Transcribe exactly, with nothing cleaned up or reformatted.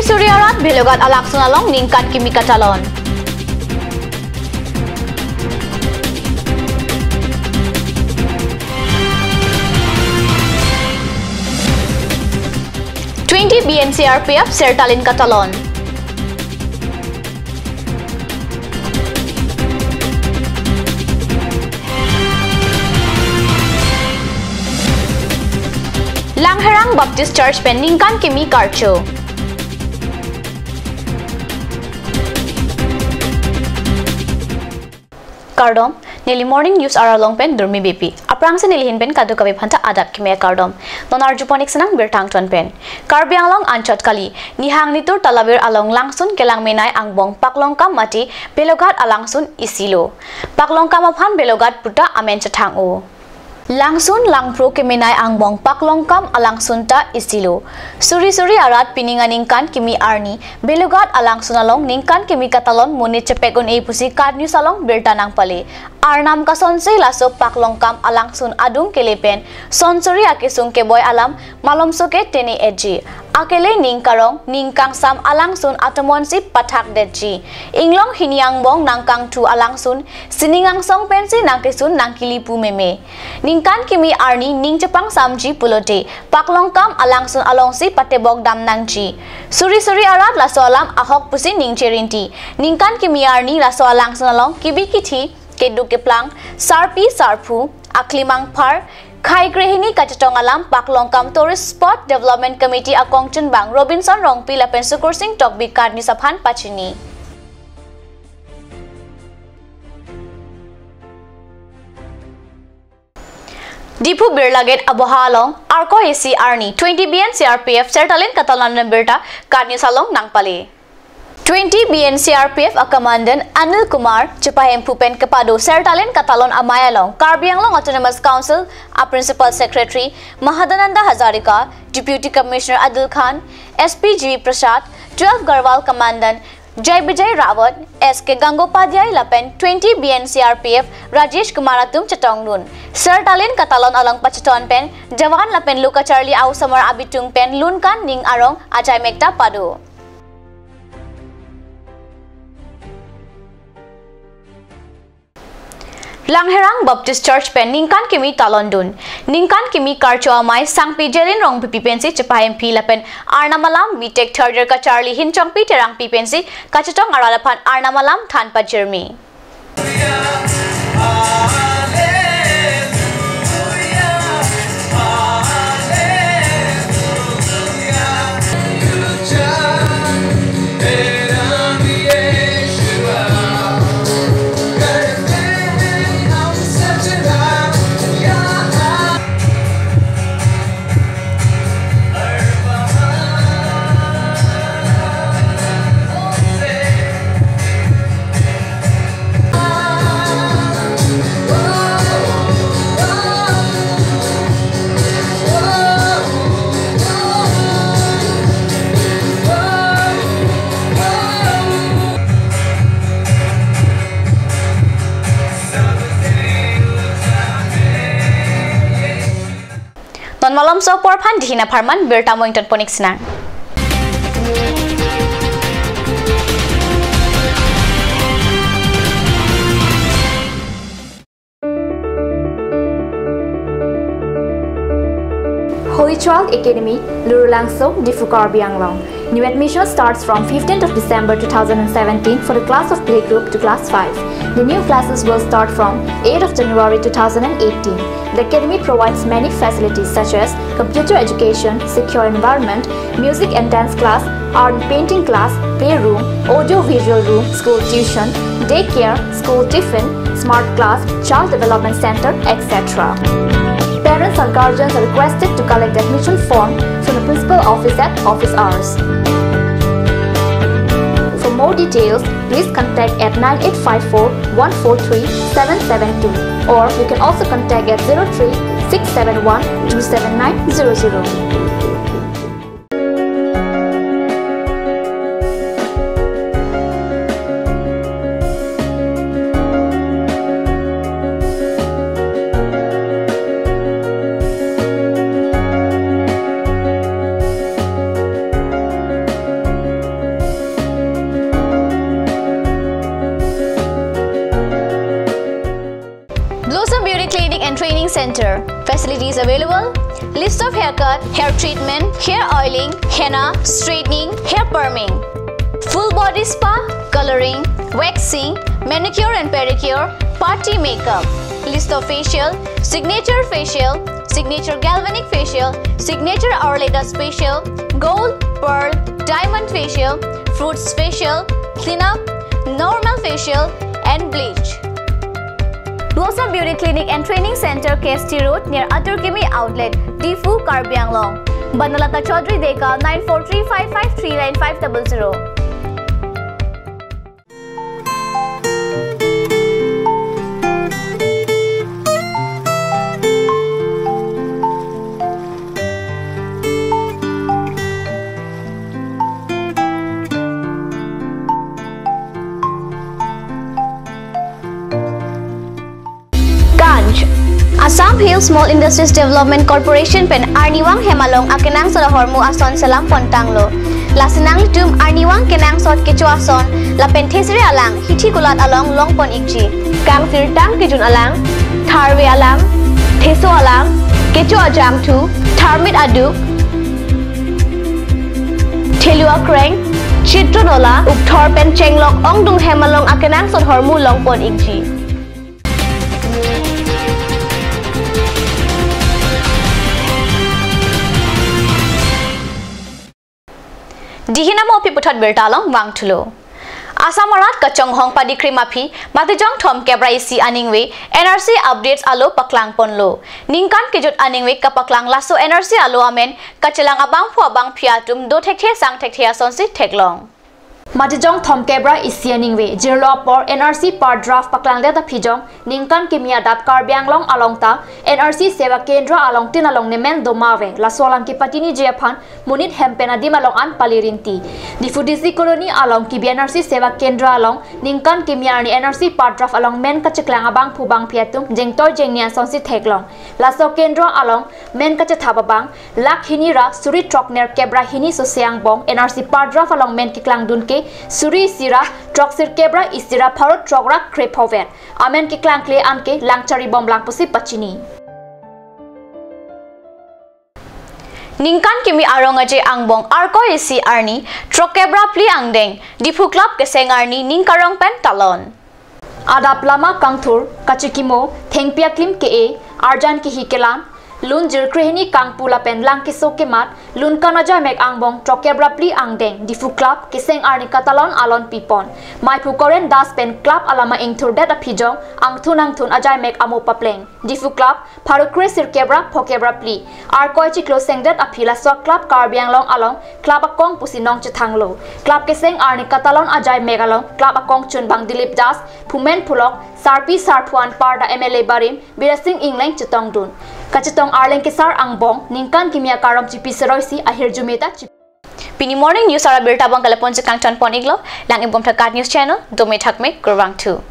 Suri arat Bhelughat alangsun along ningkan kimi katalon. Twenty B N C R P F sertalin katalon. Langherang Baptist Church pen ningkan kimi karcho. Kardom, neli Morning News aralong pen Durmi Beypi. Aphrangsi nelihin pen kadokave aphanta adap kimi akardom. Non arjupon-ik sinang birta angton pen. Karbi Anglong anchot kali, nihang nitur talavir along langsun kelang menei angbong paklongkam mati Bhelughat alangsun isilo. Paklongkam aphan Bhelughat puta amen chethang-o. Langsun langpro kemenei angbong paklongkam alangsun ta isilo. Suri suri arat pining aningkan kimi arni Bhelughat alangsun along ningkan kimi katalon monit chepek un-e pusi KAT News along birta nangpale. Arnam kasonsi laso paklongkam alangsun adung kele pen sonsuri akesung keboi alam malomso ke tene-etji. Akele ning karong, ning kangsam alangsun atomonsi pathakdetji. Inglong hini angbong nangkangthu alangsun, sining angsong pensi nangkesun nangkili pu meme. Ningkan kimi arni ning chepangsamji pulote, paklongkam alangsun alongsi patebok dam nangji. Suri suri arat laso alam ahok pusi ning cherinti. Ningkan kimi arni laso alangsun along kebi kethe, keduk keplang, sarpi sarpo, aklimang phar, khei krehini kachetong alam paklongkam Tourist Spot Development Committee akongchunbang Robinson Rongpi lapen Sukursing Tokbi KAT News aphan pachini. Diphu Birla Gate aboha along Arkoi isi arni twenty B N C R P F sertalin katalon birta KAT News along nangpale. Twenty B N C R P F a Commandant Anil Kumar chepahemphu pen kepado sertalin katalon amei along Karbi Anglong Autonomous Council a Principal Secretary Mahadananda Hazarika, Deputy Commissioner Adil Khan, S P G V Prasad, twelve Garhwal Commandant Jai Bijay Rawat, S K Gangopadhyay lapen twenty B N C R P F Rajesh Kumar atum chetongdun. Sertalin katalon along pacheton pen jawan lapen lo kacharli a-osomar abitung pen lunkan ning arong ajaimek ta pado. Langherang Baptist Church pen ningkan kimi talondun. Ningkan kimi karcho amei Sangpi Jelin Rongpipi pensi chepahemphi lapen arnam alam B Tech third year kacharli Hinchongpi Terangpi pensi kachetong arat aphan arnam alam than pajirmi. Non malomso apor aphan dihina pharman birta mo ingtonpon-ik sinang. Holy Child Academy, Lurulangso, Diphu, Karbi Anglong. New admission starts from fifteenth of December two thousand seventeen for the class of playgroup to class five. The new classes will start from eighth of January two thousand eighteen. The academy provides many facilities such as computer education, secure environment, music and dance class, art and painting class, playroom, audio-visual room, school tuition, daycare, school tiffin, smart class, child development center, et cetera. Parents and guardians are requested to collect admission form from the principal office at office hours. For more details, please contact at nine eight five four one four three seven seven two, or you can also contact at zero three six seven one two seven nine zero zero. Center. Facilities available: list of haircut, hair treatment, hair oiling, henna, straightening, hair perming, full body spa, coloring, waxing, manicure and pedicure, party makeup, list of facial, signature facial, signature galvanic facial, signature Ayurveda facial, gold, pearl, diamond facial, fruits facial, cleanup, normal facial, and bleach. Blossom Beauty Clinic and Training Center, K S T Road, near Atur Kimi Outlet, Diphu, Karbi Anglong. Banalata Chaudhary Dekar, nine four three five five three nine five double zero. Ganj. Assam Hill Small Industries Development Corporation pen arnivang hem along akenangsot ahormu ason selam pontanglo. Lasi nanglitum arnivang kenangsot kecho ason lapen thesere alang hithi kulat along longpon ikji. Kangsirtang kejun alang, tharve alang, theso alang, kecho ajangthu, tharmit aduk, thelu akreng, chitron ola, ukthor pen chenglok ongdung hem along akenangsot ahormu longpon ikji. Dihin amo aphi puthot birta along vangthulo. Assam arat kachonghong padikrim aphi Matijong thomkep ra isi aningve N R C updates alo paklangponlo. Ningkan kejut aningve kapaklang laso N R C alo amen kachelang abangphu abangphi atum do thekthe sang thekthe asonsi theklong. Matijong thomkep ra isi aningve jirlo apor N R C part draft paklangdet aphi jong ningkan kimi adap Karbi Anglong along ta N R C Seva Kendra along tin along nemen doma ave, laso alam kepachiniji aphan monit hem pen adim along an pali rinti. Diphu D C Colony along kebi N R C Seva Kendra along ningkan kimi arni N R C part draft along men kacheklang abangphu bangphi atum jengtoi jengni asonsi theklong. Laso kendra along men kachethap abang lakh hini ra suri throk nerkep ra hini sose angbong N R C part draft along men keklangdun ke suri isi ra throksirkep ra isi ra pharo throk ra krephover amen keklangkle anke langchari bomlang pusi pachini. Ningkan kimi arong aje angbong Arkoi isi arni throkkep ra phli angdeng Diphu Club keseng arni ning karong pen talon. Adap lama kangthur, kachikimo, thengpi aklim ke-e, arjan kehi kelan, lun jirkrehini kangpu lapen lang keso kemat, lun kan ajai mek angbong throkkep ra phli angdeng Diphu Club keseng arni katalon alon pipon. Maiphu Koren Das pen club alama ingthurdet aphi jong angthun angthun ajai mek amo papleng. Diphu Club pharo kre sirkep ra phokep ra phli Arkoi chiklo sengdet aphi laso club Karbi Anglong along club akong pusi nong chethanglo. Club keseng arni katalon ajai mek along club akong chunbang Dilip Das, phumen phulok, sarpi sarphu anparta M L A barim Bidya Sing Engleng chetongdun. Kachetong arleng kesar angbong ningkan kimi akarom chipi seroi si ahirjume ta chipi. Pini morning news ara birta abang ke lapu-an si kangtonpon iklo, lang-ibom tha KAT News Channel, dome thakme, kurvangthu.